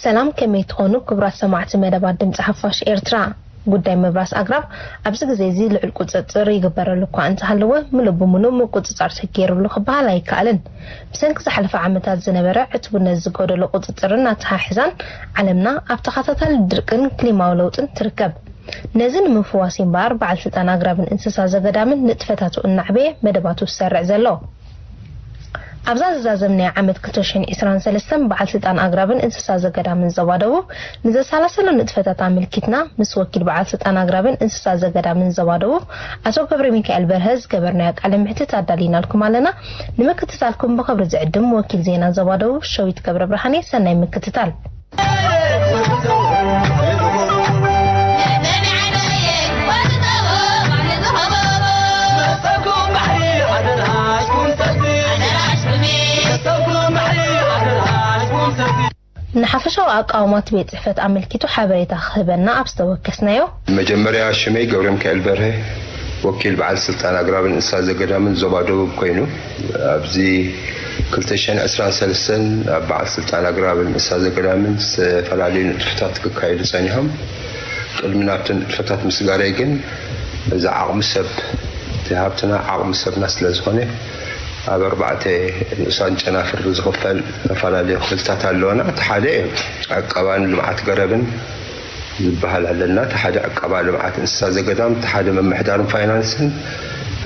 ሰላም፣ ከመይ ትኾኑ ክቡራት ሰማዕቲ መደባት ድምፂ ሓፋሽ ኤርትራ? ጉዳይ ምብራስ ኣግራብ ኣብዚ ግዜ እዚ ልዑል ቁፅፅር ይግበረሉ እኳ እንተሃለወ፣ ምሉእ ብምሉእ ምቁፅፃር ተገይሩሉ ክበሃል ኣይከኣልን። ብሰንኪ ዝሓለፈ ዓመታት ዝነበረ ዕቱብነት ዝጎደሎ ቁፅፅርን ኣተሓሕዛን፣ ዓለምና ኣብ ተኸታታሊ ድርቅን ክሊማዊ ለውጥን ትርከብ። ነዚ ንምፍዋስ እምበኣር፣ በዓል ስልጣን ኣግራብን እንስሳ ዘገዳምን ንጥፈታቱ እናዕበየ መደባቱ ዝሰርዕ ዘሎ። ኣብዛ ዝዛዘም ናይ ዓመት ክልተ ሽሕን ዕስራን ሰለስተን በዓል ስልጣን ኣግራብን እንስሳ ዘገዳምን ዞባ ደቡብ ንዘሳላሰሎ ንጥፈታት ኣመልኪትና ምስ ወኪል በዓል ስልጣን ኣግራብን እንስሳ ዘገዳምን ዞባ ደቡብ ኣቶ ገብረ ሚካኤል በርሀ ዝገበርናዮ ቃለ ምሕትት ኣዳሊናልኩም ኣለና። ንምክትታልኩም ብኽብሪ ዝዕድም ወኪል ዜና ዞባ ደቡብ ሸዊት ገብረ ብርሃኔ። ሰናይ ምክትታል። ንሓፈሻዊ ኣቃውማት ቤት ጽሕፈት ኣመልኪቱ ሓበሬታ ክህበና ኣብ ዝተወከስናዮ። መጀመርያ ሽመይ ገብረ ሚካኤል በርሀ፣ ወኪል በዓል ስልጣን ኣግራብን እንስሳ ዘገዳምን ዞባ ደቡብ ኮይኑ፣ ኣብዚ ክልተ ሽሕን ዕስራን ሰለስተን ኣብ በዓል ስልጣን ኣግራብን እንስሳ ዘገዳምን ዝተፈላለዩ ንጥፈታት ክካየዱ ጸኒሖም። ቅድሚ ናብቲ ንጥፈታት ምስጋረይ ግን፣ እዚ ዓቕሚ ሰብ፣ እቲ ሃብትና ዓቕሚ ሰብና ስለ ዝኾነ፣ ኣብ ኣርባዕተ ንኡሳን ጨናፍር ዝኽፈል ዝተፈላለዩ ክፍልታት ኣለዎና። እቲ ሓደ ዕቀባን ልምዓት ገረብን ዝበሃል ኣለና። እቲ ሓደ ዕቀባ ልምዓት እንስሳ ዘገዳም፣ እቲ ሓደ ምምሕዳርን ፋይናንስን፣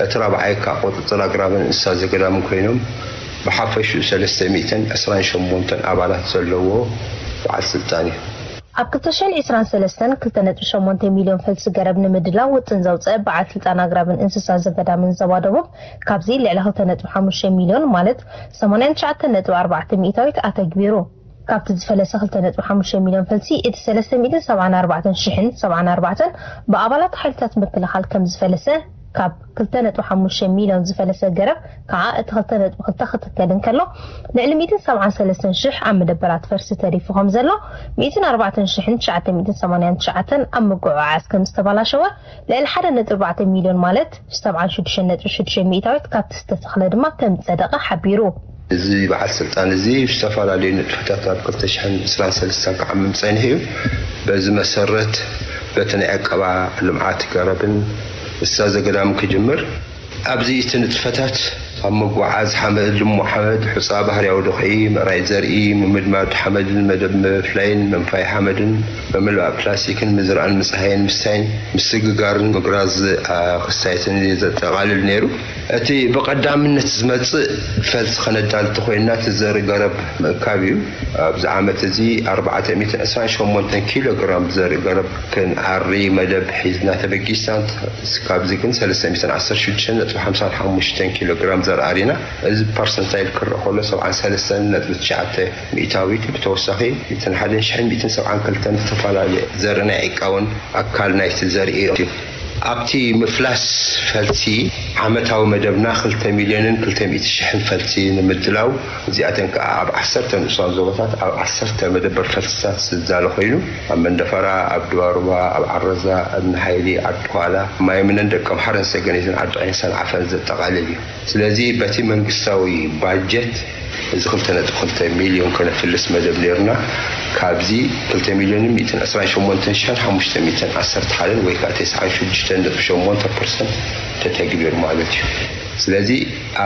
እቲ ራብዓይ ከዓ ቁፅፅር ኣግራብን እንስሳ ዘገዳምን ኮይኖም፣ ብሓፈሽኡ ሰለስተ ሚእትን ዕስራን ሸሞንተን ኣባላት ዘለዎ በዓል ስልጣን እዩ። ኣብ ክልተ ሽሕን ዕስራን ሰለስተን ክልተ ነጥቢ ሸሞንተ ሚልዮን ፈልሲ ገረብ ንምድላው ውጥን ዘውፀአ በዓል ስልጣን ኣግራብን እንስሳ ዘገዳምን ዞባ ደቡብ፣ ካብዚ ልዕሊ ክልተ ነጥቢ ሓሙሽተ ሚልዮን፣ ማለት ሰማንያን ትሽዓተን ነጥቢ ኣርባዕተ ሚእታዊት ኣተግቢሩ። ካብቲ ዝፈለሰ ክልተ ነጥቢ ሓሙሽተ ሚልዮን ፈልሲ፣ እቲ ሰለስተ ሚእትን ሰብዓን ኣርባዕተን ሽሕን ሰብዓን ኣርባዕተን ብኣባላት ሓይልታት ምክልኻል ከም ዝፈለሰ፣ ካብ ክልተ ነጥቢ ሓሙሽተ ሚልዮን ዝፈለሰ ገረብ ከዓ እቲ ክልተ ነጥቢ ክልተ ክትከል እንከሎ፣ ልዕሊ ሚእትን ሰብዓን ሰለስተን ሽሕ ኣብ መደበራት ፈልሲ ተሪፉ ከም ዘሎ፣ ሚእትን ኣርባዕተን ሽሕን ትሽዓተ ሚእትን ሰማንያን ትሽዓተን ኣብ ምጉዕዓዝ ከም ዝተበላሸወ፣ ልዕሊ ሓደ ነጥቢ ኣርባዕተ ሚልዮን፣ ማለት ሰብዓን ሽዱሽተን ነጥቢ ሽዱሽተ ሚእታዊት ካብቲ ዝተተኽለ ድማ ከም ዝጸደቐ ሓቢሩ። እዚ በዓል ስልጣን እዚ ዝተፈላለዩ ንጥፈታት ኣብ ክልተ ሽሕን ዕስራን ሰለስተን ክዓምም ጸኒሑ እዩ። በዚ መሰረት፣ በቲ ናይ ዕቀባ ልምዓት ገረብን እንስሳ ዘገዳምን ክጅምር፣ ኣብዚ እቲ ንጥፈታት ኣብ ምጉዓዝ ሓመድ፣ ልሙዕ ሓመድ፣ ሑጻ ባህርያዊ ድኹዒ፣ ምእራይ ዘርኢ፣ ምምድማድ ሓመድን መደብ ምፍላይን ምንፋይ ሓመድን፣ ምምልባእ ፕላስቲክን ምዝራእን ምጽሃይን ምስታይን፣ ምስግጋርን ምግራዝ፣ አ፣ ክስታይትን ዘጠቓልል ነይሩ። እቲ ብቐዳምነት ዝመጽእ ፈልሲ ከነዳሊ እንተኾይንና፣ እቲ ዘርኢ ገረብ ምእካብ እዩ። ኣብዚ ዓመት እዚ ኣርባዕተ ሚእትን ዕስራን ሸሞንተን ኪሎ ግራም ዘርኢ ገረብ ክንኣሪ መደብ ሒዝና ተበጊስና። ካብዚ ግን ሰለስተ ሚእትን ዓሰርተ ሽዱሽተ ነጥቢ ሓምሳን ሓሙሽተን ኪሎ ግራም ዘርኢ ኣሪና። እዚ ፐርሰንታይል ክረአ ከሎ፣ ሰብዓን ሰለስተን ነጥቢ ትሽዓተ ሚእታዊት። ብተወሳኺ፣ እተን ሓደ ሽሕን ሚእትን ሰብዓን ክልተን ዝተፈላለየ ዘርኢ ናይ ዕቃውን ኣካል ናይቲ ዘርኢ እዩ። ኣብቲ ምፍላስ ፈልሲ፣ ዓመታዊ መደብና ክልተ ሚልዮንን ክልተ ሚእቲ ሽሕን ፈልሲ ንምድላው፣ እዚኣተን ከኣ ኣብ ዓሰርተ ንኡሳን ዞባታት ኣብ ዓሰርተ መደበር ፈልስታት ዝዳሎ ኮይኑ፣ ኣብ መንደፈራ፣ ኣብ ድባሩባ፣ ኣብ ዓረዛ፣ ኣብ ንሓይሊ፣ ዓዲ ኳላ፣ ማይምነን፣ ደቀምሓረን፣ ሰገነይትን ዓዲ ዒን ሰንዓፈን ዘጠቓልል እዩ። ስለዚ በቲ መንግስታዊ ባጀት እዚ ክልተ ነጥቢ ክልተ ሚልዮን ከነፍልስ መደብ ነይሩና። ካብዚ ክልተ ሚልዮንን ሚእትን ዕስራን ሸሞንተን ሽሕን ሓሙሽተ ሚእትን ዓሰርተ ሓደን ወይ ከኣ ተስዓን ሽዱሽተን ነጥቢ ሸሞንተ ፐርሰንት ተተግቢሩ ማለት እዩ። ስለዚ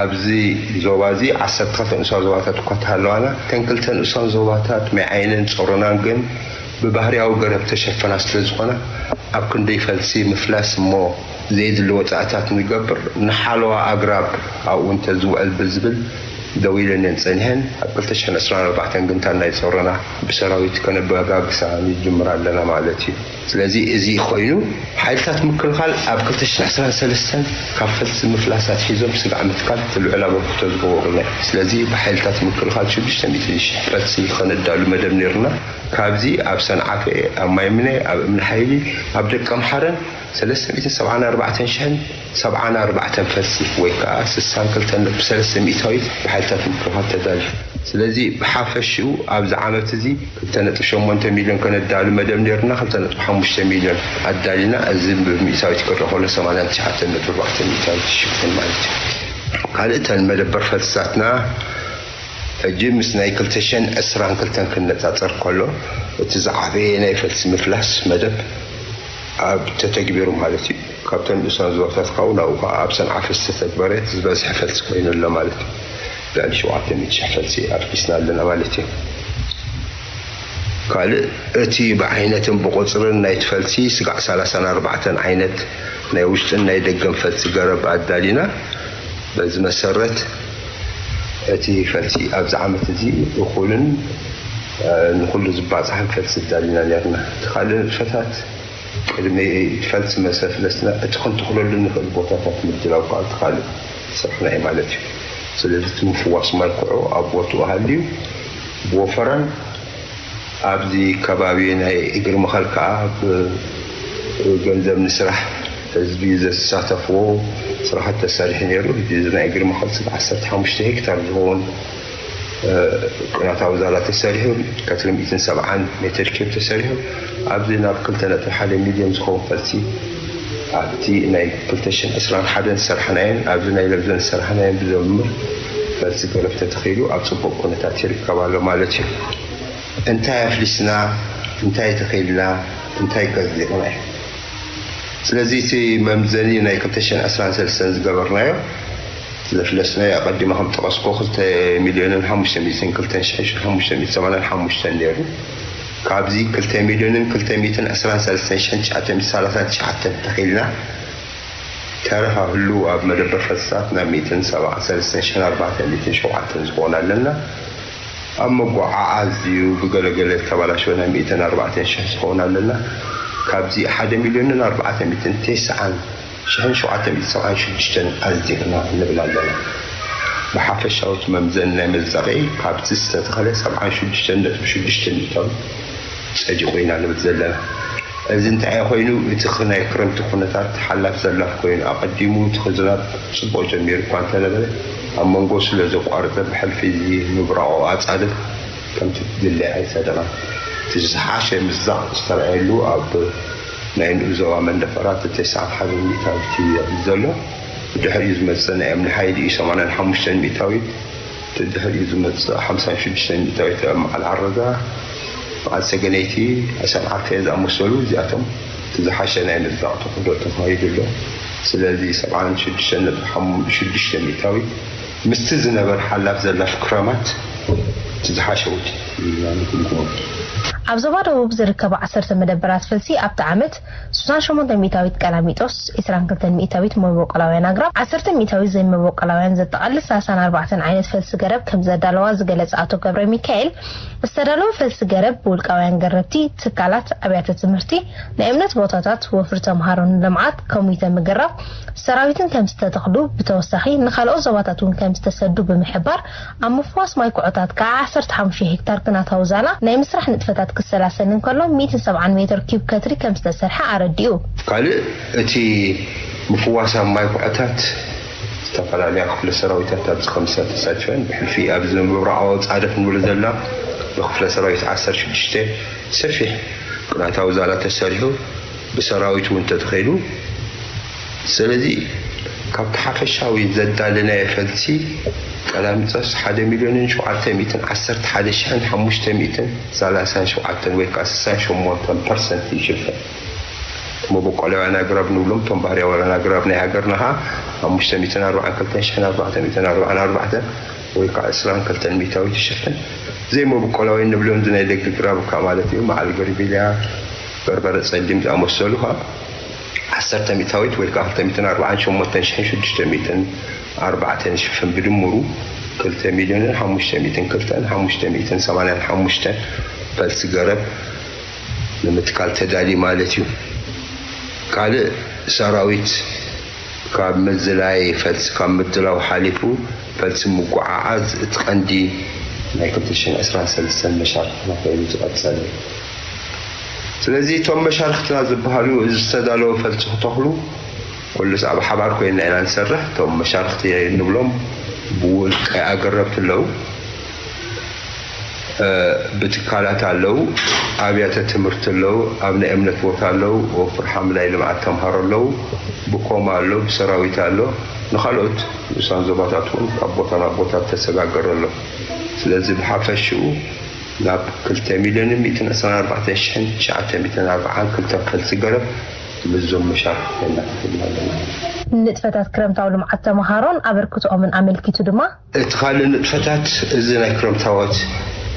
ኣብዚ ዞባ እዚ ዓሰርተ ክልተ ንኡሳን ዞባታት እኳ እንተሃለዋና፣ እተን ክልተ ንኡሳን ዞባታት ማይ ዓይንን ጾሮናን ግን ብባህርያዊ ገረብ ተሸፈና ስለ ዝኾና፣ ኣብ ክንደይ ፈልሲ ምፍላስ እሞ ዘየድሊ ወጻእታት ንገብር፣ ንሓለዋ ኣግራብ ኣብኡ እንተዝውዕል ብዝብል ደው ኢለን እየን ጸኒሐን። ኣብ ክልተ ሽሕን ዕስራን ኣርባዕተን ግን እታ ናይ ጾሮና ብሰራዊት ከነበጋግሳ ንጅምር ኣለና ማለት እዩ። ስለዚ እዚ ኮይኑ፣ ሓይልታት ምክልኻል ኣብ ክልተ ሽሕን ዕስራን ሰለስተን ካብ ፈልሲ ምፍላስ ኣትሒዞም ስጋዕ ምትካል እቲ ልዑል ኣበርክቶ ዝገበሩልና እዩ። ስለዚ ብሓይልታት ምክልኻል ሽዱሽተ ሚእቲ ሽሕ ፈልሲ ከነዳሉ መደብ ነይሩና። ካብዚ ኣብ ሰንዓፈ፣ ኣብ ማይምነ፣ ኣብ እምኒ ሓይሊ፣ ኣብ ደቀምሓረን ሰለስተ ሚእትን ሰብዓን ኣርባዕተን ሽሕን ሰብዓን ኣርባዕተን ፈልሲ ወይ ከኣ ስሳን ክልተን ነጥቢ ሰለስተ ሚእታዊት ብሓይልታት ምክልኻል ተዳልዩ። ስለዚ ብሓፈሽኡ ኣብዚ ዓመት እዚ ክልተ ነጥቢ ሸሞንተ ሚልዮን ከነዳሉ መደብ ነይሩና፣ ክልተ ነጥቢ ሓሙሽተ ሚልዮን ኣዳሊና። እዚ ብሚእታዊት ክረአ ከሎ ሰማንያን ትሽዓተን ነጥቢ ኣርባዕተ ሚእታዊት ይሽፍን ማለት እዩ። ካልእ እተን መደበር ፈልስታትና ሕጂ ምስ ናይ ክልተ ሽሕን ዕስራን ክልተን ክነጻጸር ከሎ፣ እቲ ዝዓበየ ናይ ፈልሲ ምፍላስ መደብ ኣብ ተተግቢሩ ማለት እዩ። ካብተን ንኡሳን ዞባታት ካብኡ ናብኡ ከዓ ኣብ ሰንዓፈ ዝተተግበረ ዝበዝሐ ፈልሲ ኮይኑ ኣሎ ማለት እዩ። ልዕሊ ሸውዓተ ሚእቲ ሺሕ ፈልሲ ኣፍሊስና ኣለና ማለት እዩ። ካልእ እቲ ብዓይነትን ብቁፅርን ናይቲ ፈልሲ ስጋዕ ሰላሳን ኣርባዕተን ዓይነት ናይ ውሽጥን ናይ ደገን ፈልሲ ገረብ ኣዳሊና። በዚ መሰረት እቲ ፈልሲ ኣብዚ ዓመት እዚ እኹልን ንኩሉ ዝባፅሕን ፈልሲ ኣዳሊና ነርና። እቲ ካልእ ንጥፈታት ቅድሚ ፈልሲ መሰፍለስና እቲ ክንተኽለሉ ንኽእል ቦታታት ምድላው ከዓ እቲ ካልእ ስራሕና እዩ ማለት እዩ። ስለዚ እቲ ምፍዋስ ማይ ኩዖ ኣብ ቦትኡ ሃልዩ ብወፈራን ኣብዚ ከባቢ ናይ እግሪ መኸል ከዓ ብገንዘብ ንስራሕ ህዝቢ ዘሳተፍዎ ስራሕቲ ተሰሪሑ ነይሩ። እዚ ናይ እግሪ መኸል ስብ ዓሰርተ ሓሙሽተ ሄክታር ዝኸውን ቅናታዊ ዛላ ተሰሪሑ ከትሪ ሚእትን ሰብዓን ሜትር ኪዩብ ተሰሪሑ ኣብዚ ናብ ክልተ ነጥቢ ሓደ ሚልዮን ዝኸውን ፈልሲ ኣብቲ ናይ ክልተ ሽሕን ዕስራን ሓደን ዝሰርሐናዮን ኣብዚ ናይ ለብዘን ዝሰርሐናዮን ብዘምር ፈልሲ ገረብ ተተኺሉ ኣብ ፅቡቕ ኩነታት ይርከብ ኣሎ ማለት እዩ። እንታይ ኣፍሊስና፣ እንታይ ተኺልና፣ እንታይ ቀዚቕና እዩ። ስለዚ እቲ መምዘኒ ናይ ክልተ ሽሕን ዕስራን ሰለስተን ዝገበርናዮ ዘፍለስናዮ ኣቐዲመ ከም ጠቐስኩ ክልተ ሚልዮንን ሓሙሽተ ሚእትን ክልተን ሽሕን ሓሙሽተ ሚእትን ሰማንያን ሓሙሽተን ነይሩ። ካብዚ ክልተ ሚልዮንን ክልተ ሚእትን ዕስራን ሰለስተን ሽሕን ትሽዓተ ሚእትን ሰላሳን ትሽዓተን ተኺልና ተረፋ ህልው ኣብ መደበር ፈልስታት ናብ ሚእትን ሰብዓ ሰለስተን ሽሕን ኣርባዕተ ሚእትን ሸውዓተን ዝኾን ኣለና። ኣብ መጓዓዓዝ ድዩ ብገለገለ ተባላሸወ ናይ ሚእትን ኣርባዕተን ሽሕ ዝኾን ኣለና። ካብዚ ሓደ ሚልዮንን ኣርባዕተ ሚእትን ተስዓን ሽሕን ሸውዓተ ሚእትን ሰብዓን ሽዱሽተን ኣዝዲቕና ንብል ኣለና። ብሓፈሻዊ እቲ መምዘኒ ናይ መዛቒ ካብቲ ዝተተኸለ ሰብዓን ሽዱሽተን ነጥቢ ሽዱሽተ ሚእታዊ ጸዲቑ ኢና ንብል ዘለና። እዚ እንታይ እዩ ኮይኑ፣ እቲ ኽ-፣ ናይ ክረምቲ ኩነታት ሓላፍ ዘላፍ ኮይኑ፣ ኣቐዲሙ እቲ ዝናብ ጽቡቕ ጀሚሩ እኳ እንተነበረ፣ ኣብ መንጎ ስለ ዘቋረጸ፣ ብሕልፊ እዚ ምብራቑ ኣጻድፍ ከምቲ ዝድለ ኣይጸደቐን። እቲ ዝሓሸ ምዛቕ ዝተረኣየሉ ኣብ ናይ ንኡስ ዞባ መንደፈራ እቲ ተስዓን ሓደን ሚእታዊት እዩ ዘሎ። ብድሕሪኡ ዝመጽእ ናይ እምኒ ሓይሊ እዩ ሰማንያን ሓሙሽተን ሚእታዊት። እቲ ድሕሪኡ ዝመጽእ ሓምሳን ሽዱሽተን ሚእታዊት ኣብ መዓል ዓረዛ፣ መዓል ሰገነይቲ፣ ሰንዓፈ ዝኣመሰሉ እዚኣቶም እቲ ዝሓሸ ናይ ምዛቕ ተኽእሎ ተኻሂዱ ኣሎ። ስለዚ ሰብዓን ሽዱሽተን ነጥቢ ሓሙሽተ ሚእታዊት ምስቲ ዝነበር ሓላፍ ዘላፍ ክረማት እቲ ዝሓሸ ውፅኢት እዩ ኢልና ንግምግሞ። ኣብ ዞባ ደቡብ ዝርከባ ዓሰርተ መደበራት ፈልሲ ኣብቲ ዓመት ስሳን ሸሞንተ ሚእታዊት ቀላሚጦስ፣ ዒስራን ክልተን ሚእታዊት መበቆላውያን ኣግራብ፣ ዓሰርተ ሚእታዊት ዘይመበቆላውያን ዘጠቓልል ሰላሳን ኣርባዕተን ዓይነት ፈልሲ ገረብ ከም ዘዳለዋ ዝገለጸ ኣቶ ገብረ ሚካኤል፣ ዝተዳለወ ፈልሲ ገረብ ብውልቃውያን ገረብቲ፣ ትካላት፣ ኣብያተ ትምህርቲ፣ ናይ እምነት ቦታታት፣ ወፍሪ ተምሃሮን ልምዓት ኮሚተ ምግራብ ሰራዊትን ከም ዝተተኽሉ ብተወሳኺ ንኻልኦት ዞባታት እውን ከም ዝተሰዱ ብምሕባር ኣብ ምፍዋስ ማይ ኩዖታት ከዓ ዓሰርተ ሓሙሽተ ሄክታር ግናታዊ ዛላ ናይ ምስራሕ ንጥፈታት ክሰላሰል እንከሎ ሚእትን ሰብዓን ሜትር ኪዩብ ከትሪ ከም ዝተሰርሐ ኣረዲኡ። ካልእ እቲ ምፍዋስ ኣብ ማይ ኩዖታት ዝተፈላለያ ክፍለ ሰራዊታት ኣብዚ ከምሳ ተሳትፈን ብሕልፊ ኣብዚ ምብራቓዊ ጻድፍ ንብሎ ዘለና ብክፍለ ሰራዊት ዓሰርተ ሽዱሽተ ሰፊሕ ቅናታዊ ዛላ ተሰሪሑ ብሰራዊት እውን ተተኸይሉ። ስለዚ ካብቲ ሓፈሻዊ ዘዳለናዮ ፈልሲ ቀላሚጦስ ሓደ ሚልዮንን ሸውዓተ ሚእትን ዓሰርተ ሓደ ሽሕን ሓሙሽተ ሚእትን ሰላሳን ሸውዓተን ወይ ከዓ ስሳን ሸሞንተን ፐርሰንት ይሽፍን። መበቆላውያን ኣግራብ ንብሎም እቶም ባህርያውያን ኣግራብ ናይ ሃገርና ከዓ ሓሙሽተ ሚእትን ኣርባዓን ክልተን ሽሕን ኣርባዕተ ሚእትን ኣርባዓን ኣርባዕተን ወይ ከዓ ዕስራን ክልተን ሚእታዊት ይሽፍን። ዘይመበቆላውያን ንብሎም እዚ ናይ ደገ ግራብ ከዓ ማለት እዩ፣ መዓል ገርቢልያ፣ በርበረ ጸሊም ዝኣመሰሉ ከዓ ዓሰርተ ሚእታዊት ወይ ከዓ ክልተ ሚእትን ኣርባዓን ሸሞንተን ሽሕን ሽዱሽተ ሚእትን ኣርባዕተን ይሽፍን። ብድምሩ ክልተ ሚልዮንን ሓሙሽተ ሚእትን ክልተን ሓሙሽተ ሚእትን ሰማንያን ሓሙሽተን ፈልሲ ገረብ ንምትካል ተዳልዩ ማለት እዩ። ካልእ ሰራዊት ካብ ምዝላይ ፈልሲ ካብ ምድላው ሓሊፉ ፈልሲ ምጉዓዓዝ እቲ ቀንዲ ናይ ክልተ ሽሕን ዕስራን ሰለስተን መሻርክትና ኮይኑ ዝቐጸለ እዩ። ስለዚ እቶም መሻርክትና ዝበሃሉ እዚ ዝተዳለወ ፈልሲ ክተኽሉ ኩሉስ ኣብ ሓባር ኮይና ኢና ንሰርሕ። እቶም መሻርክቲ ንብሎም ብውልቀ ኣገረብቲ ኣለዉ፣ እ፣ ብትካላት ኣለዉ፣ ኣብያተ ትምህርቲ ኣለዉ፣ ኣብ ናይ እምነት ቦታ ኣለዉ፣ ወፍሪ ሓምላይ ልምዓት ተምሃሮ ኣለዉ፣ ብኮማ ኣሎ፣ ብሰራዊት ኣሎ፣ ንኻልኦት ንኡሳን ዞባታት እውን ካብ ቦታ ናብ ቦታ ተሰጋገረ ኣሎ። ስለዚ ብሓፈሽኡ ናብ ክልተ ሚልዮንን ሚእትን ዕስራን ኣርባዕተን ሽሕን ትሽዓተ ሚእትን ኣርባዓን ክልተ ፈልሲ ገረብ ምስዞም መሻርክቲ እናኸፈልና ኣለና። ንጥፈታት ክረምታዊ ልምዓት ተምሃሮን ኣበርክትኦምን ኣመልኪቱ ድማ፣ እቲ ካልእ ንጥፈታት እዚ ናይ ክረምታዎት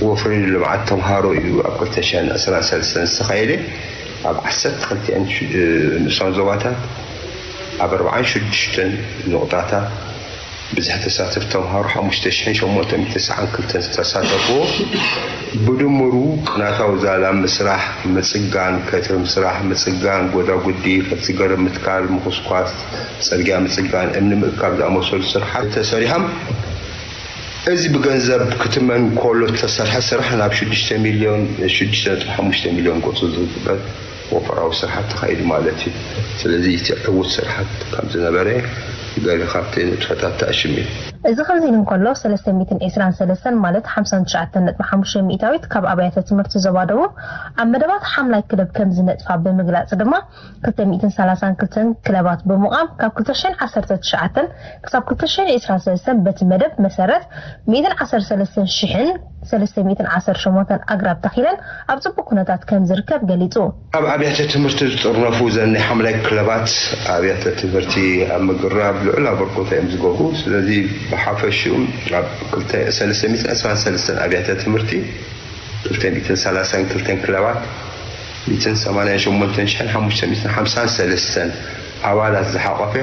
ወፍሪ ልምዓት ተምሃሮ እዩ ኣብ ክልተ ሽሕን ዕስራን ሰለስተን ዝተኻየደ። ኣብ ዓሰርተ ክልቲኣን ንእሽተን ዞባታት ኣብ ኣርባዓን ሽዱሽተን ንቑጣታት ብዝሒ ተሳተፍቲ ተምሃሮ ሓሙሽተ ሽሕን ሸሞንተ ሚእትን ተስዓን ክልተን ዝተሳተፍዎ፣ ብድምሩ ቅናታዊ ዛላ ምስራሕ፣ ምፅጋን፣ ከትሪ ምስራሕ፣ ምፅጋን፣ ጎዳጉዲ፣ ፈልሲ ገረብ ምትካል፣ ምኹስኳስ፣ ፅርግያ ምፅጋን፣ እምኒ ምእካብ ዝኣመሰሉ ስርሓት ተሰሪሖም። እዚ ብገንዘብ ክትመን ከሎ ዝተሰርሐ ስራሕ ናብ ሽዱሽተ ሚልዮን፣ ሽዱሽተ ነጥቢ ሓሙሽተ ሚልዮን ቅርፂ ዝግበት ወፈራዊ ስርሓት ተኻይዱ ማለት እዩ። ስለዚ እቲ ዕዉት ስርሓት ከም ዝነበረ ገለ ካብቲ ንጥፈታት ተኣሽሙ እዩ። እዚ ከምዚ ኢሉ እንከሎ፣ ሰለስተ ሚእትን ዕስራን ሰለስተን ማለት ሓምሳን ትሽዓተን ነጥቢ ሓሙሽተ ሚእታዊት ካብ ኣብያተ ትምህርቲ ዞባ ደቡብ ኣብ መደባት ሓምላይ ክለብ ከም ዝነጥፋ ብምግላጽ ድማ፣ ክልተ ሚእትን ሰላሳን ክልተን ክለባት ብምቋም ካብ ክልተ ሽሕን ዓሰርተ ትሽዓተን ክሳብ ክልተ ሽሕን ዕስራን ሰለስተን በቲ መደብ መሰረት ሚእትን ዓሰርተ ሰለስተን ሽሕን ሰለስተ ሚእትን ዓሰርተ ሸሞንተን ኣግራብ ተኺለን ኣብ ጽቡቕ ኩነታት ከም ዝርከብ ገሊጹ። ኣብ ኣብያተ ትምህርቲ ዝጥርነፉ ዘን ናይ ሓምላይ ክለባት ኣብያተ ትምህርቲ ኣብ ምግራብ ልዑል ኣበርክቶ እዮም ዝገብሩ። ስለዚ ብሓፈሽኡ ኣብ ክልተ- ሰለስተ ሚእትን ዕስራን ሰለስተን ኣብያተ ትምህርቲ ክልተ ሚእትን ሰላሳን ክልተን ክለባት ሚእትን ሰማንያን ሸሞንተን ሽሕን ሓሙሽተ ሚእትን ሓምሳን ሰለስተን ኣባላት ዝሓቖፈ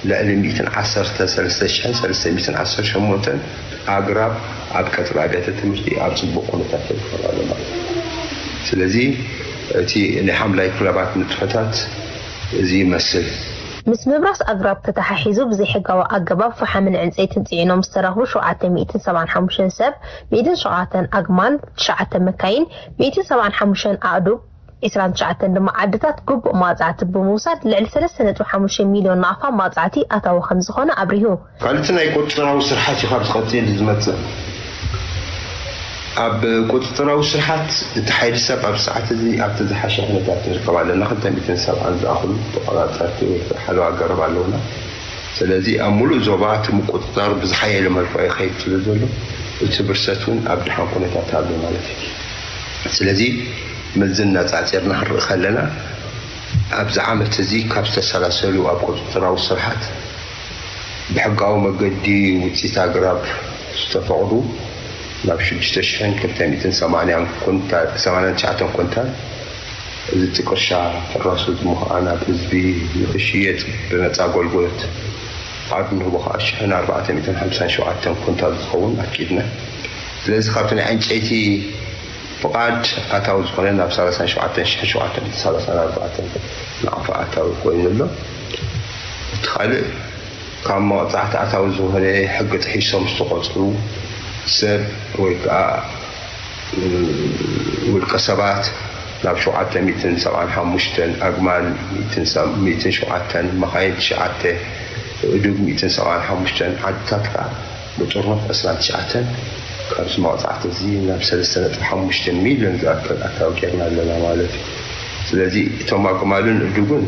ልዕሊ ሚእትን ዓሰርተ ሰለስተ ሽሕን ሰለስተ ሚእትን ዓሰርተ ሸሞንተን ኣግራብ ኣብ ቀጽሪ ኣብያተ ትምህርቲ ኣብ ጽቡቕ ኩነታት ይርከብ ኣሎ ማለት እዩ። ስለዚ እቲ ናይ ሓምላይ ክለባት ንጥፈታት እዚ ይመስል። ምስ ምብራስ ኣግራብ ተተሓሒዙ ብዘይሕጋዊ ኣገባብ ፈሓምን ዕንፀይትን ፅዒኖም ዝተረኽቡ ሸውዓተ ሚእትን ሰብዓን ሓሙሽተን ሰብ፣ ሚእትን ሸውዓተን ኣግማል፣ ትሽዓተ መካይን፣ ሚእትን ሰብዓን ሓሙሽተን ኣእዱግ፣ ዕስራን ትሽዓተን ድማ ዓድታት ግቡእ መቕፃዕቲ ብምውሳድ ልዕሊ ሰለስተ ነጥቢ ሓሙሽተ ሚልዮን ናቕፋ መቕፃዕቲ ኣታዊ ከምዝኾነ ኣብሪሁ። ካልእቲ ናይ ቁፅፅራዊ ስርሓት እዩ ካብ ዝቐፅል ዝመፅእ። ኣብ ቁፅፅራዊ ስርሓት እቲ ሓይሊ ሰብ ኣብ ሰዓት እዚ ኣብቲ ዝሓሸ ኩነታት ንርከብ ኣለና። ክልተ ሚእትን ሰብዓን ዝኣኽሉ ተቆፃፀርቲ ወይ ከዓ ሓለዋ ገረብ ኣለውና። ስለዚ ኣብ ሙሉእ ዞባ እቲ ምቁፅፃር ብዝሓየለ መልክዑ ይኸይድ ስለ ዘሎ እቲ ብርሰት እውን ኣብ ደሓን ኩነታት ኣሎ ማለት እዩ። ስለዚ ምስዚ ነፃፂርና ክንርኢ ከለና ኣብዚ ዓመት እዚ ካብ ዝተሰላሰሉ ኣብ ቁፅፅራዊ ስርሓት ብሕጋዊ መገዲ ውፅኢት ኣግራብ ዝተፈቕዱ ናብ ሽዱሽተ ሽሕን ክልተ ሚእትን ሰማንያን ኩንታል፣ ሰማንያን ትሽዓተን ኩንታል፣ እዚ እቲ ቅርሻ ሕራሱ ዝምኽኣ ናብ ህዝቢ ንኽሽየጥ ብነፃ ኣገልግሎት ዓዱ ንህቦ ከዓ ሽሕን ኣርባዕተ ሚእትን ሓምሳን ሸውዓተን ኩንታል ዝኸውን ኣፍቂድና። ስለዚ ካብቲ ናይ ዕንጨይቲ ፍቓድ ኣታዊ ዝኾነ ናብ ሰላሳን ሸውዓተን ሽሕን ሸውዓተ ሚእትን ሰላሳን ኣርባዕተን ናቕፋ ኣታዊ ኮይኑ ኣሎ። እቲ ካልእ ካብ መቕፃዕቲ ኣታዊ ዝኾነ ሕጊ ጥሒሶም ዝተቖፅሩ ሰብ ወይ ከዓ ውልቀ ሰባት ናብ ሸውዓተ ሚእትን ሰብዓን ሓሙሽተን ኣግማል፣ ሚእትን ሸውዓተን መኻይን፣ ትሽዓተ ኣእዱግ፣ ሚእትን ሰብዓን ሓሙሽተን ዓድታት ከዓ ብጥርኑፍ ዕስራን ትሽዓተን ካብዚ መቕፃዕቲ እዚ ናብ ሰለስተ ነጥቢ ሓሙሽተ ሚልዮን ዝኣክል ኣታዊ ጌርና ኣለና ማለት እዩ። ስለዚ እቶም ኣግማልን እዱግን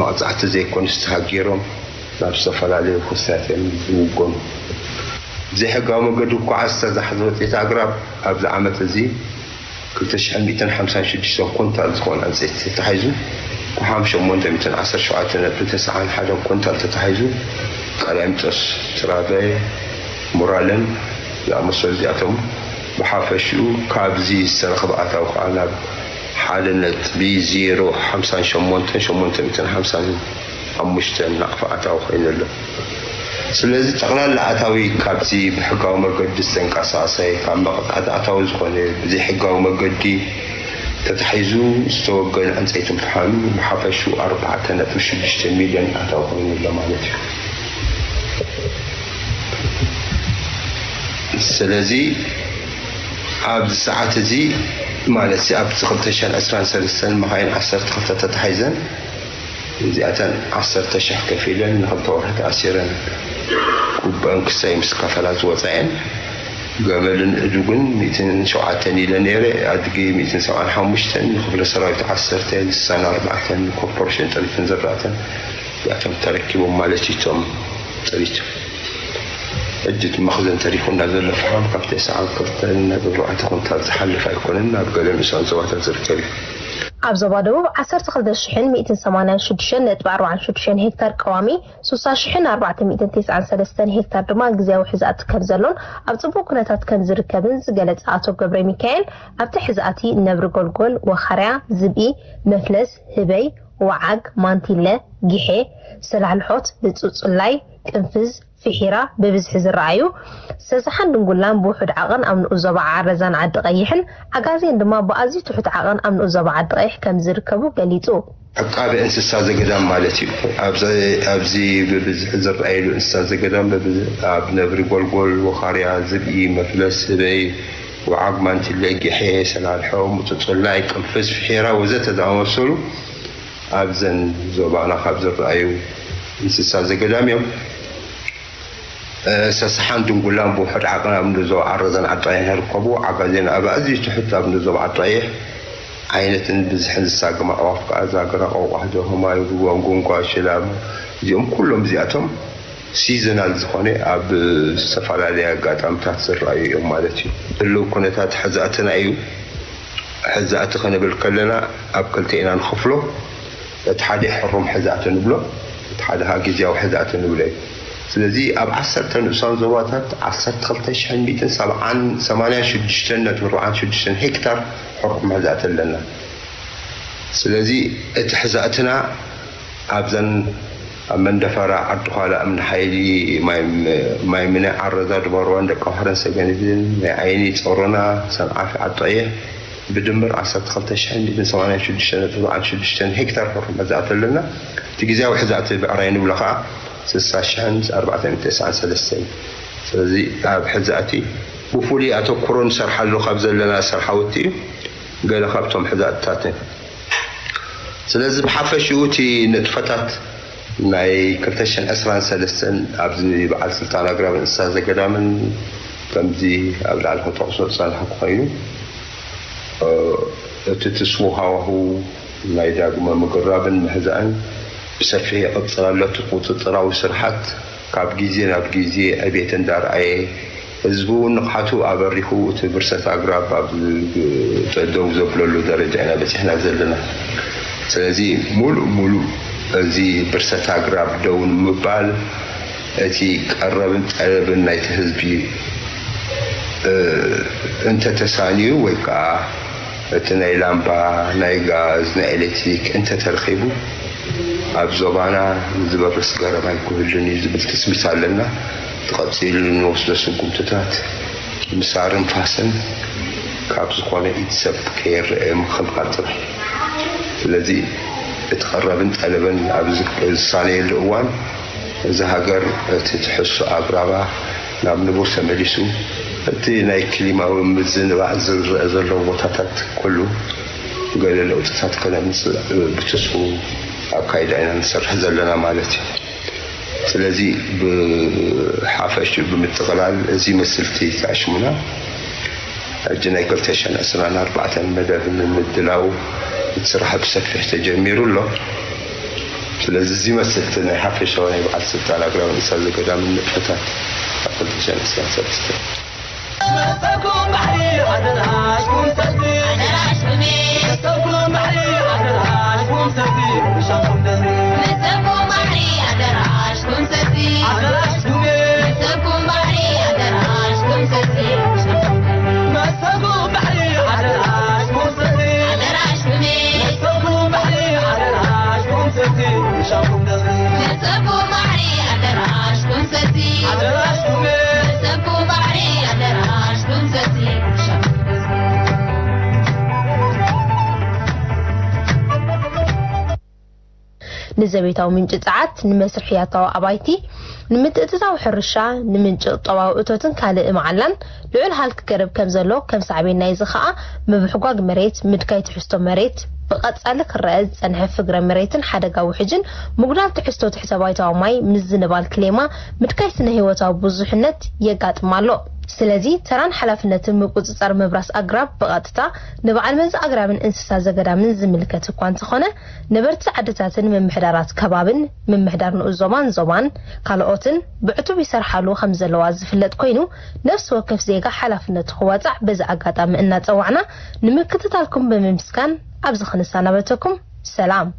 መቕፃዕቲ ዘይኮኑስ ተሃጊሮም ናብ ዝተፈላለዩ ክስታት እዮም ዝውገኑ። ብዘይሕጋዊ መገዲ ክጓዓዝ ዝተታሕዘ ውፅኢት ኣግራብ ኣብዚ ዓመት እዚ ክልተ ሽሕን ሚእትን ሓምሳን ሽዱሽተን ኩንታል ዝኾነ ዕንፀይቲ ተታሒዙ፣ ፈሓም ሸሞንተ ሚእትን ዓሰርተ ሸውዓተ ነጥቢ ተስዓን ሓደን ኩንታል ተታሒዙ፣ ቀላሚጦስ፣ ትራቨ፣ ሙራለን ዝኣመሰሉ እዚኣቶም ብሓፈሽኡ ካብዚ ዝተረኽበ ኣታዊ ከዓ ናብ ሓደ ነጥቢ ዜሮ ሓምሳን ሸሞንተን ሸሞንተ ሚእትን ሓምሳን ሓሙሽተን ናቕፋ ኣታዊ ኮይኑ ኣሎ። ስለዚ ጠቕላላ ኣታዊ ካብዚ ብሕጋዊ መገዲ ዝተንቀሳቐሰ ካብ መቕፃዕቲ ኣታዊ ዝኾነ ብዘይሕጋዊ መገዲ ተታሒዙ ዝተወገነ ዕንፀይትን ፈሓምን ብሓፈሽኡ ኣርባዕተ ነጥቢ ሽዱሽተ ሚልዮን ኣታዊ ኮይኑ ኣሎ ማለት እዩ። ስለዚ ኣብዚ ሰዓት እዚ ማለት ኣብዚ ክልተ ሽሕን ዕስራን ሰለስተን መኻይን ዓሰርተ ክልተ ተታሒዘን እዚኣተን ዓሰርተ ሽሕ ከፊለን ንክልተ ወርሒ ተኣሲረን ግቡአን ክሳይ ምስ ከፈላ ዝወፃ እየን። ገመልን እዱግን ሚእትን ሸውዓተን ኢለ ነይረ፣ ኣድጊ ሚእትን ሰብዓን ሓሙሽተን፣ ንክፍለ ሰራዊት ዓሰርተ፣ እንስሳን ኣርባዕተን፣ ኮርፖሬሽን ጥሪትን ዝራእተን እዚኣቶም ተረኪቦም ማለት እዩ። እቶም ጥሪት ሕጂ እቲ መኽዘን ተሪፉና ዘሎ ፈሓም ካብ ተስዓን ክልተን ነጥቢ ኣርባዕተ ኩንታል ዝሓልፍ ኣይኮነን፣ ኣብ ገለ ንኡሳን ዞባታት ዝርከብ እዩ። ኣብ ዞባ ደቡብ ዓሰርተ ክልተ ሽሕን ሚእትን ሰማንያን ሽዱሽተን ነጥቢ ኣርባዓን ሽዱሽተን ሄክታር ቀዋሚ፣ ሱሳ ሽሕን ኣርባዕተ ሚእትን ተስዓን ሰለስተን ሄክታር ድማ ግዝያዊ ሕዛእቲ ከም ዘሎን ኣብ ጽቡቕ ኩነታት ከም ዝርከብን ዝገለጸ ኣቶ ገብረ ሚካኤል፣ ኣብቲ ሕዛእቲ ነብሪ ጎልጎል፣ ወኻርያ፣ ዝብኢ፣ መፍለስ፣ ህበይ፣ ወዓግ፣ ማንቲለ፣ ጊሐ፣ ሰላልሖት፣ ንጹጽላይ፣ ቅንፍዝ፣ ፊሒራ ብብዝሒ ዝረኣዩ ሰስሓን ድንጉላን ብውሑድ ዓቐን ኣብ ንኡስ ዞባ ዓረዛን ዓዲ ቀይሕን ዓጋዜን ድማ ብኣዝዩ ትሑት ዓቐን ኣብ ንኡስ ዞባ ዓዲ ቀይሕ ከም ዝርከቡ ገሊጹ። ዕቃበ እንስሳ ዘገዳም ማለት እዩ። ኣብዚ ብብዝሒ ዝረኣየሉ እንስሳ ዘገዳም በብዝ- ኣብ ነብሪ ጎልጎል፣ ወኻርያ፣ ዝብኢ፣ መፍለስ፣ ህበይ፣ ወዓግ፣ ማንቲለ፣ ጊሐ፣ ሰላልሖ፣ ሙጽጹላይ፣ ቅንፍዝ፣ ፊሒራ ወዘተ ዝኣመሰሉ ኣብዘን ዞባና ካብ ዝረኣዩ እንስሳ ዘገዳም እዮም። ሰስሓን ድንጉላን ብውሑድ ዓቐን ኣብ ንዞብ ዓረዘን ዓጣይን ይርከቡ። ዓጋዜን ኣብ ኣዝዩ ትሑት ኣብ ንዞብ ዓጣይሕ ዓይነትን ብዝሕን ዝሳገም ኣዕዋፍ ከኣ ዛግራ፣ ቆቋሕ፣ ዶሆማይ፣ ሩባ፣ ጉንጓ፣ ሽላሞ እዚኦም ኩሎም እዚኣቶም ሲዘናል ዝኾነ ኣብ ዝተፈላለየ ኣጋጣምታት ዝረኣዩ እዮም ማለት እዩ። ህልው ኩነታት ሕዛእትና እዩ። ሕዛእቲ ክንብል ከለና ኣብ ክልተ ኢና ንኸፍሎ። እቲ ሓደ ሕሩም ሕዛእቲ ንብሎ፣ እቲ ሓደ ኸኣ ግዝያዊ ሕዛእቲ ንብሎ እዩ። ስለዚ ኣብ ዓሰርተ ንኡሳን ዞባታት ዓሰርተ ክልተ ሽሕን ሚእትን ሰብዓን ሰማንያን ሽዱሽተን ነጥቢ ኣርባዓን ሽዱሽተን ሄክታር ሕሩም ሕዛእቲ ኣለና። ስለዚ እቲ ሕዛእትና ኣብዘን ኣብ መንደፈራ ዓዲ ዃላ እምኒ ሓይሊ ማይ ምነ ዓረዛ ድባርዋን ደቂ ባሕርን ሰገንድን ናይ ዓይኒ ጸሮና ሰንዓፊ ዓጣየ ብድምር ዓሰርተ ክልተ ሽሕን ሚእትን ሰማንያን ሽዱሽተን ነጥቢ ኣርባዓን ሽዱሽተን ሄክታር ሕሩም ሕዛእቲ ኣለና። እቲ ግዝያዊ ሕዛእቲ ብዕራይ ንብሎ ኸዓ ስሳ ሽሕን ኣርባዕተ ሚእትን ተስዓን ሰለስተን። ስለዚ ኣብ ሕዛእቲ ብፍሉይ ኣተኩሮ ንሰርሓሉ ካብ ዘለና ስራሕቲ እዩ። ገለ ካብቶም ሕዛእትታት እዮም። ስለዚ ብሓፈሽኡ እቲ ንጥፈታት ናይ ክልተ ሽሕን ዕስራን ሰለስተን ኣብዚ በዓል ስልጣን ኣግራብ እንስሳ ዘገዳምን ከምዚ ኣብ ላዕሊ ክጠቕሶ ዝጸናሕኩ ኮይኑ እቲ ትስፉው ሃዋህው ናይ ዳግመ ምግራብን ምሕዛእን ብሰፊሕ ይቕጽል ኣሎ። እቲ ቁጽጽራዊ ስርሓት ካብ ግዜ ናብ ግዜ ዕቤት እንዳርኣየ፣ ህዝቢ እውን ንቕሓቱ ኣበሪኹ እቲ ብርሰት ኣግራብ ኣብ ደው ዘብለሉ ደረጃ ኢና በጺሕና ዘለና። ስለዚ ሙሉእ ሙሉእ እዚ ብርሰት ኣግራብ ደው ንምባል እቲ ቀረብን ጠለብን ናይቲ ህዝቢ እንተተሳንዩ ወይ ከዓ እቲ ናይ ላምባ፣ ናይ ጋዝ፣ ናይ ኤሌክትሪክ እንተተረኺቡ ኣብ ዞባና ዝበርስ ገረብ ኣይክህሉን እዩ ዝብል ትጽቢት ኣለና። ተቐጺሉ እንወስዶ ስጉምትታት ምሳርን ፋስን ካብ ዝኾነ ኢድ ሰብ ከይረአ ምኽልኻል ጥራሕ። ስለዚ እቲ ቀረብን ጠለብን ኣብ ዝሳነየሉ እዋን እዛ ሃገር እቲ ትሕሱ ኣግራባ ናብ ንቡር ተመሊሱ እቲ ናይ ክሊማዊ ምዝንባዕ ዝረአ ዘሎ ቦታታት ኩሉ ገለ ለውጥታት ከነምፅእ ብትስፉ ኣካይዳ ኢና ንሰርሕ ዘለና ማለት እዩ። ስለዚ ብሓፈሽኡ ብምጥቕላል እዚ መስልቲ ተኣሽሙና ሕጂ ናይ ክልተ ሽሕን ዕስራን ኣርባዕተን መደብ ንምድላው እቲ ስራሕ ብሰፊሕ ተጀሚሩ ኣሎ። ስለዚ እዚ መስልቲ ናይ ሓፈሻዊ ናይ በዓል ስልጣን ኣግራብ እንስሳ ዘገዳምን ንጥፈታት ኣብ ክልተ ሽሕን ዕስራን ሰለስተን። ንዘቤታዊ ምንጪ ጸዓት፣ ንመስርሕ ያታዊ ኣባይቲ፣ ንምትእትታው ሕርሻ፣ ንምንጪ ቁጠባዊ እቶትን ካልእ መዓላን ልዑል ሃልኪ ገረብ ከም ዘሎ ከም ሳዕቤን ናይዚ ከኣ ምብሕጓግ መሬት፣ ምድካይ ትሕዝቶ መሬት፣ ብቐጻሊ ክረኣ ዝጸንሐ ፍግረ መሬትን ሓደጋ ውሕጅን፣ ምጉዳል ትሕዝቶ ትሕተ ባይታዊ ማይ፣ ምዝንባል ክሌማ፣ ምድካይ ስነ ህይወታዊ ብዙሕነት የጋጥም ኣሎ። ስለዚ ተራን ሓላፍነትን ምቁጽጻር ምብራስ ኣግራብ ብቐጥታ ንበዓል መዚ ኣግራብን እንስሳ ዘገዳምን ዝምልከት እኳ እንተኾነ፣ ነበርቲ ዓድታትን ምምሕዳራት ከባብን ምምሕዳር ንኡስ ዞባን ዞባን ካልኦትን ብዕቱብ ይሰርሓሉ ከም ዘለዋ ዝፍለጥ ኮይኑ፣ ነፍሲ ወከፍ ዜጋ ሓላፍነቱ ክዋጻዕ በዚ ኣጋጣሚ እናጸዋዕና ንምክትታልኩም ብምምስጋን ኣብዚ ክንሰናበተኩም። ሰላም።